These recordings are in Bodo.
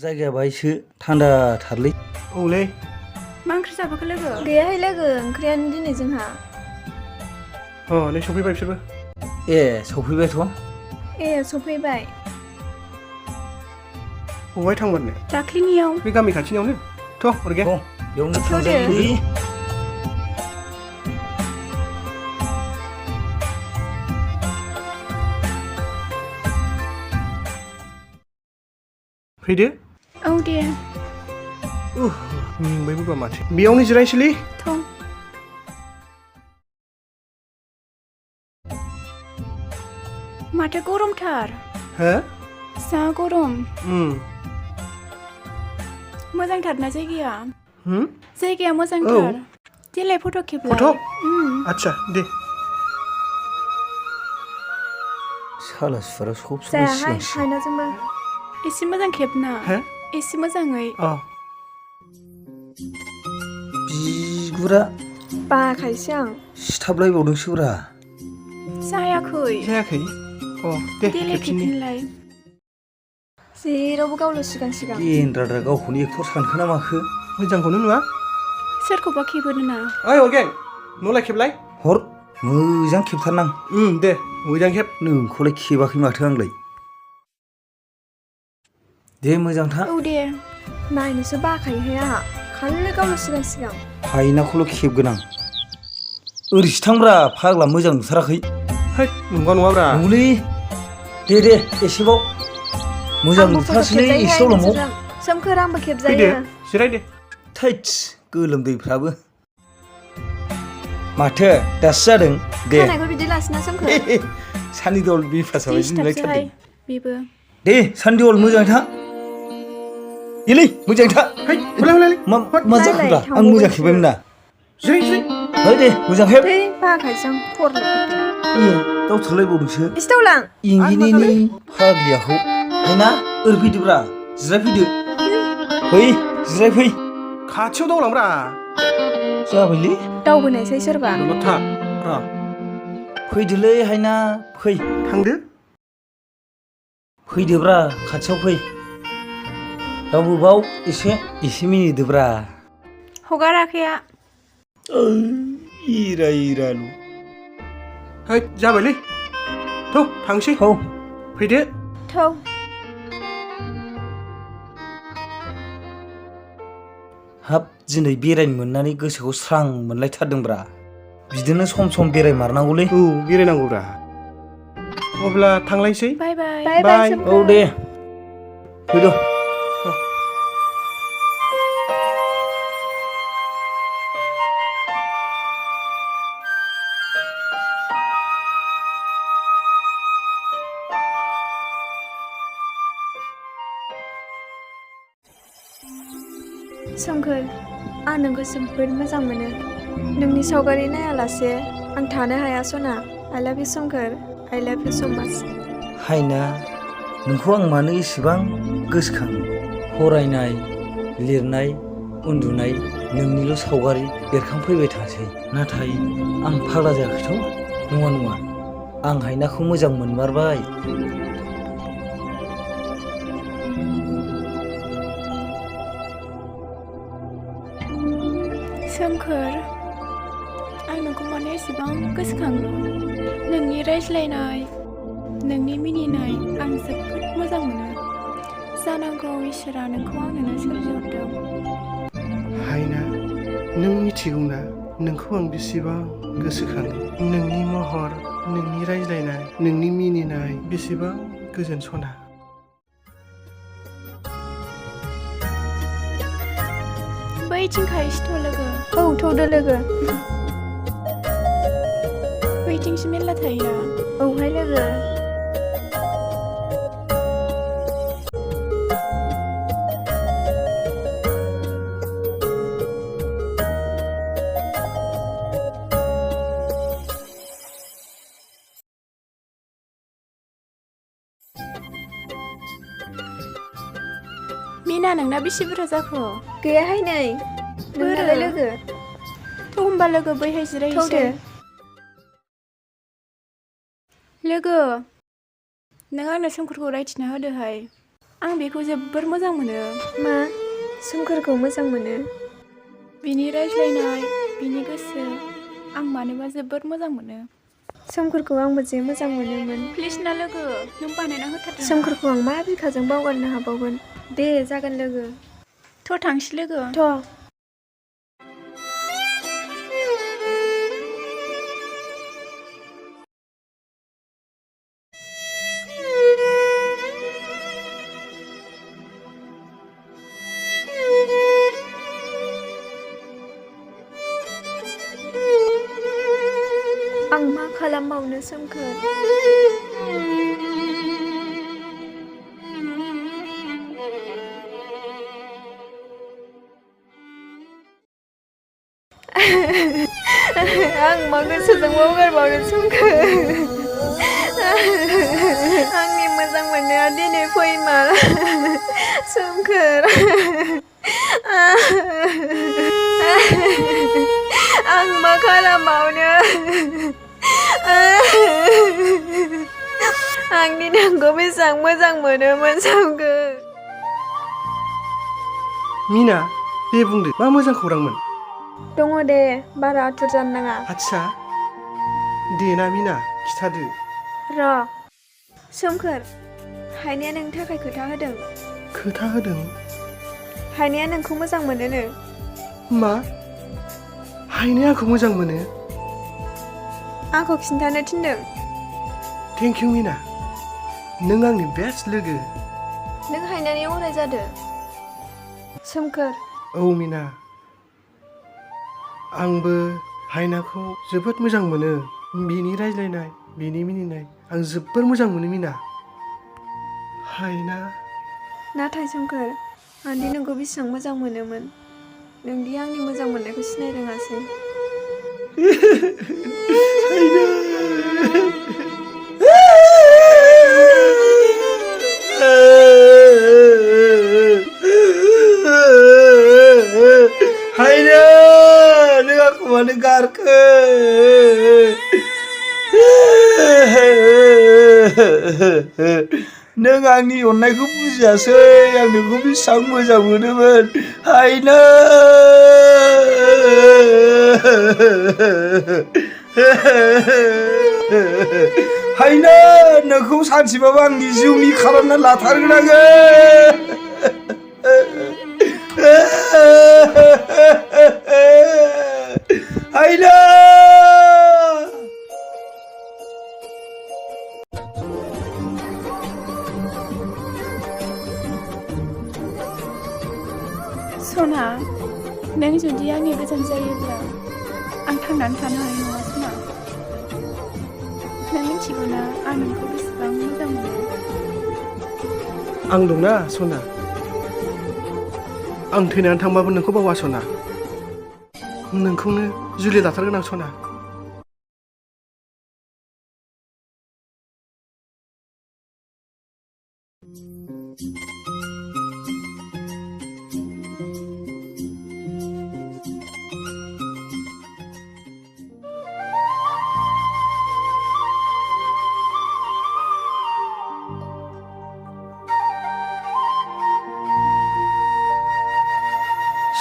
जायगाया बायसो थान्दाथारलै। औलै मा ओंख्रि जाबोखो लोगो? गैयाहाय लोगो, ओंख्रियानो दिनै जोंहा। नै सफैबाय बिसोरबो। ए सफैबायथ'। ए सफैबाय। बबेहाय थांमारनो? दाख्लिनियाव। बे गामि खाथिनियावनो। थ' अरगे। बेयावनो थांजायोलै। फैदो। औ दे। मेंबायबो बा माथो। बेयावनो जिरायसैलै। थौ। माथो गरमथार। हो? जा गरम। मोजांथार ना जायगाया? जायगाया मोजांथार। देलाय फट' खेबलाय। फट'? आच्छा दे। साला सुरा सब जायाहाय हायनाजोंबो। एसे मोजां खेबना। हो? एसे मोजाङै। बिगुरा बाखायोसो आं। सिथाबलायबावदोंसोब्रा। जायाखै। जायाखै? दे देलाय खेबफिनलाय। जेरावबो गावल' सिगां सिगां। गेन्द्राद्रा गावखौनो एक्टर सानखो ना माखो? मोजांखौनो नुवा। सोरखौबा खेबहोनो ना? ओइ अरगें, न'लाय खेबलाय। हर मोजां खेबथारनां। दे मोजां खेब। नोंखौलाय खेबाखै माथो आंलाय। दे मोजांथार। औ दे। नायनोसो बाखायोहाय आंहा। खालि गावल' सिगां सिगां। हायनाखौल' खेबगोन आं। ओरैसो थांब्रा फाग्ला मोजां नुथाराखै। है नंगौ नङाब्रा। नंगौलै। दे एसेबाव। मोजां नुथारासैलै एसेल'बाव। सोमखोर आंबो फैदो खेबजायो। जिरायदो। थैदस गोलोमदैफ्राबो। माथो दासो जादों? दे। खानायखौ बिदि लासिना सोमखोर। सानिदल बिफासा बायदि नुलायथारदों। बेबो। दे सानिदल मोजाङै था। इलै मोजाङै था। है होलाय मा जाखोब्रा आं मोजां खेबबायमोन ना। जिराय। है दे मोजां खेब। है बाखायोसो आं खर'ल' दावथारलायबावदोंसो। एसे दावलां। इंगिनिनि फाग्लियाखौ। हायना ओरै फैदोब्रा जिरायफैदो। फै जिरायफै। खाथियाव दावलांब्रा। जाबायलै। दावबोनायसै सोरबा। दलद था। फैदोलै हायना फै। थांदो। फैदोब्रा खाथियाव फै। दावबोबाव एसे मिनिदोब्रा। हगार आखाया। इरालु। है जाबायलै। थ' थांसै। औ फैदो। थौ। हाब दिनै बेरायनो मोननानै गोसोखौ स्रां मोनलायथारदोंब्रा। बिदिनो सम सम बेरायमारनांगौलै। औ बेरायनांगौब्रा। अब्ला थांलायसै। बाय बाय। बाय। औ दे फैद'। सोमखोर आं नोंखौ जोबोद मोजां मोनो। नोंनि सावगारि नायालासे आं थानो हाया सना। I love you सोमखोर। I love you so much। हायना नोंखौ आं मानो एसेबां गोसोखाङो। फरायनाय लिरनाय उन्दुनाय नोंनिल' सावगारि बेरखांफैबाय थासै। नाथाय आं फाग्ला जायाखैथ'? नङा आं हायनाखौ मोजां मोनमारबाय। सोमखोर आं नोंखौ मानो एसेबां गोसोखाङो। नोंनि रायज्लायनाय नोंनि मिनिनाय आं जोबोद मोजां मोनो। जानांगौ इसोरा नोंखौ आंनोनो सोरजिहरदों। हायना नों मिथिगौना नोंखौ आं बेसेबां गोसोखाङो। नोंनि महर नोंनि रायज्लायनाय नोंनि मिनिनाय बेसेबां गोजोन सना। बैथिं खायसोथ' लोगो। औ थौदो लोगो। बैथिंसो मेरला थायोना। औहाय लोगो। मिना नोंना बेसे बुरजा जाखो? गैयाहाय नै। नोंनालाय लोगो? थ' होमबा लोगो बैहाय जिरायहैसै। लोगो नों आंनो सोमखोरखौ रायथिना होदोहाय। आं बेखौ जोबोर मोजां मोनो। मा सोमखोरखौ मोजां मोनो? बिनि रायज्लायनाय, बिनि गोसो, आं मानोबा जोबोर मोजां मोनो। सोमखोरखौ आंबो जे मोजां मोनोमोन। प्लिज ना लोगो, नों बानायना होथारदों। सोमखोरखौ आं मा बिखाजों बावगारनो हाबावगोन? दे जागोन लोगो। थ' थांसै लोगो। आं मा खालामबावनो सोमखोर? आं मा गोसोजों बावगारबावनो सोमखोर? आंनि मोजां मोननाया दिनै फैमाल सोमखोर। आं मा खालामबावनो? आंनि नोंखौ बेसेबां मोजां मोनोमोन सोमखोर। मिना, दे बुंदो मा मोजां खौरांमोन? दङ दे, बारा आथुर जानो नाङा। आदसा देना मिना खिथादो। र' सोमखोर, हायनाया नोंनि थाखाय खोथा होदों। खोथा होदों? हायनाया नोंखौ मोजां मोनोनो। मा? हायनाया आंखौ मोजां मोनो? आंखौ खिन्थानो थिनदों। थेंक इउ मिना, नों आंनि बेस्ट लोगो। नों हायनानि अराय जादो सोमखोर। औ मिना, आंबो हायनाखौ जोबोद मोजां मोनो। बिनि रायज्लायनाय, बिनि मिनिनाय आं जोबोर मोजां मोनो मिना। हायना। नाथाय सोमखोर, आंदि नोंखौ बेसेबां मोजां मोनोमोन, नोंदि आंनि मोजां मोननायखौ सिनायरोङासै। हायना, नों आंखौ मानो गारखो? नों आंनि अननायखौ बुजियासै। आं नोंखौ बेसेबां मोजां मोनोमोन हायना। हायना, नोंखौ सानसेबाबो आंनि जिउनि खालामना लाथारगोन आङो। हायना। सना, नों जुदि आंनि गोजान जायोब्ला आं थांनानै थानो हानाय नङा सना। नों मिथिगौ ना आं नोंखौ बेसेबां मोजां मोनो? आं दंना सना, आं थैनानै थांबाबो नोंखौ बावा सना। नोंखौनो जुलि लाथारगोन आं सना।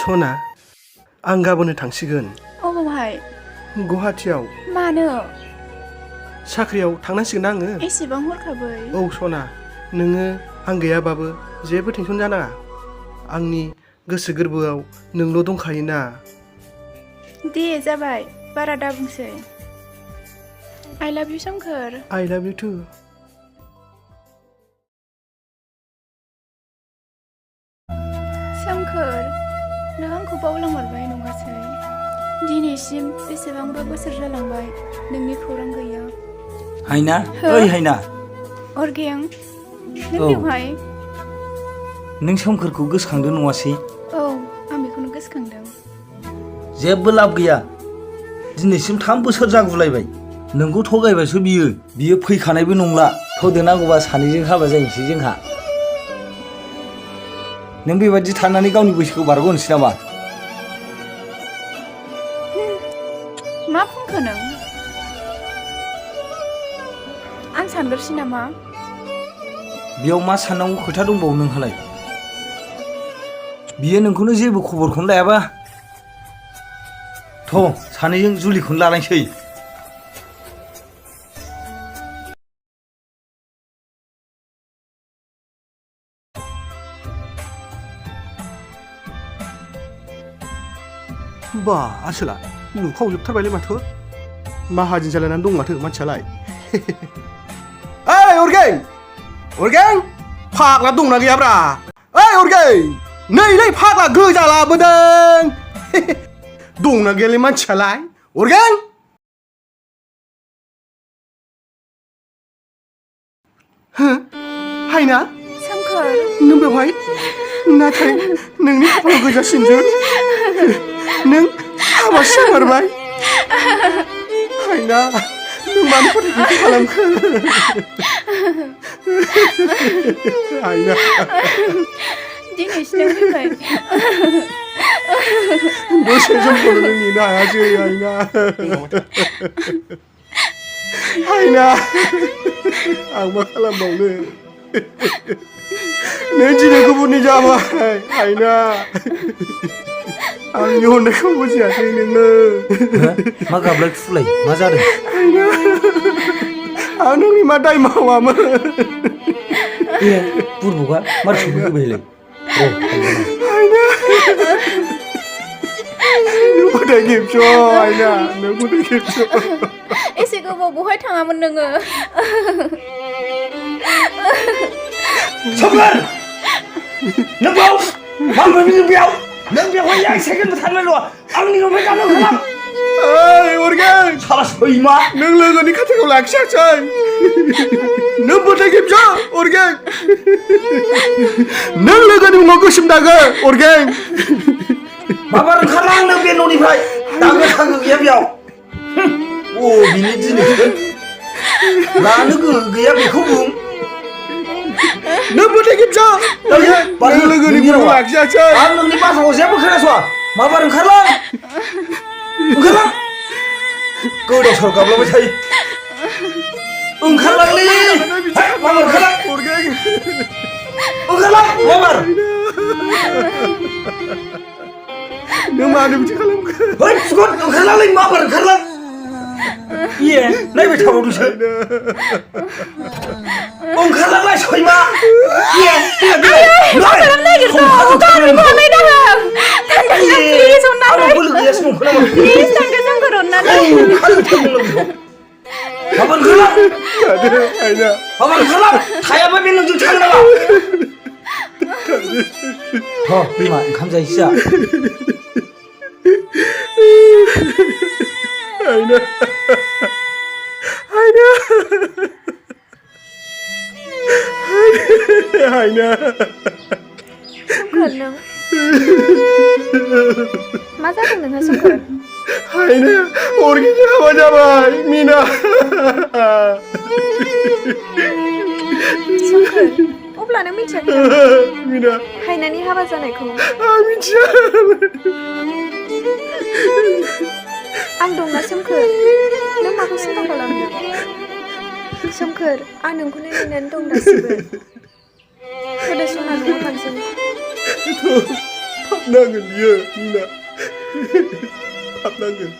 सना, आं गाबोननो थांसिगोन। अबावहाय? गुवाहाटियाव। मानो? साख्रियाव थांनांसिगोन आङो। एसेबां हरखाबै? औ सना, नोङो आं गैयाबाबो जेबो टेनसन जानाङा। आंनि गोसो गोरबोआव नोंल' दंखायोना। दे जाबाय, बारा दाबुंसै। आइ लाभ इउ सोमखोर। आइ लाभ इउ टु। सोमखोर, नों आंखौ बावलांहरबाय नङासै? दिनैसिम बेसेबांबा बोसोर जालांबाय नोंनि खौरां गैया। हायना, ओइ हायना। अर्गें, नों औ। बेवहाय? नों सोमखोरखौ गोसोखांदों नङासै? औ, आं बेखौनो गोसोखांदों। जेबो लाब गैया। दिनैसिम 3 बोसोर जागुलायबाय। नोंखौ थगायबायसो बियो। बियो फैखानायबो नंला। थदेरनांगौबा सानैजों हाबा जाहैसै जोंहा। नों बेबायदि थानानै गावनि बैसोखौ बारग'नोसै नामा? मा बुंखो नों? आं सानगारसै नामा? बेयाव मा साननांगौ खोथा दंबावो नोंहालाय? बियो नोंखौनो जेबो खबरखौनो लायाबा थ' सानैजों जुलिखौनो लालायसै। बा आसोला नुखावजोबथारबायलै माथो माहाजोन जालायनानै दं माथो मानसियालाय। ओइ अरगें अरगें फाग्ला दंना गैयाब्रा? ओइ अरगें नैलै फाग्ला गोजा लाबोदों। दंना गैयालै मानसियालाय अरगें? हो हायना सोमखोर नों बेवहाय? नाथाय नोंनि खाफालाव गोजासिनजों नों हाबासो जामारबाय। हायना नों मानो फोथायखो खालामखो? हायना दिनैसो नों फैबाय। दसे समखौनो नों नेनो हायासै हायना। हायना आं मा खालामबावनो? नों दिनै गुबुननि जाबाय हायना। आंनि अननायखौ बुजियाखै नोङो। मा गाबलाय खुलाय मा जादों? हायना आं नोंनि मा दाय मावामोन? ए बुरबुगा मार सौफैबायलाय? हायना नों फोथाय खेबस' हायना नों फोथाय खेबस'। एसे गोबाव बहाय थाङामोन नोङो? सोमखोर नों बेयाव मा मोनदों बेयाव? नों बेवहाय एक सेकेन्डबो थानाय नङा। आंनि न'निफ्राय दानो खालाम। ओइ अरगें साला सैमा नों लोगोनि खाथियाव लाखियासै। नों फोथाय खेबस' अरगें। नों लोगोनि मुङाव गोसोम दागो अरगें। माबार ओंखारलां नों बे न'निफ्राय। दागो थागो गैया बेयाव। अ बिनि दिनैसो लानो गोहो गैया बेखौ बुं। नों फोथाय खेबस' नों लोगोनि मुङाव लाखियासै। आं नोंनि बाथ्राखौ जेबो खोनासङा। माबार ओंखारलां ओंखारलां। गोदाव सोराव गाबलाबाय थायो। ओंखारलांलै माबार ओंखारलां अरगें ओंखारलां माबार। नों मानो बिदि खालामखो? है सुगुर ओंखारलांलै माबार ओंखारलां। ए नायबाय थाबावदोंसो। ओंखारलांलाय सैमा। थायाबा बे नोंजों थांनो नामा? थ' बिमा ओंखाम जाहैसै जा। हायना हायना हायना सोमखोर नों मा जादों नोंहा सोमखोर? हायना अरगेंजों हाबा जाबाय मिना। सोमखोर अब्ला नों मिथियाखै नामा मिना हायनानि हाबा जानायखौ? आं मिथिया। आं दंना सोमखोर नों माखौ सिन्था खालामदों? सोमखोर आं नोंखौनो नेनानै दं दासिमबो। फैदो सना न'आव थांसै। थाब नांगोन बियो मिना थाब नांगोन।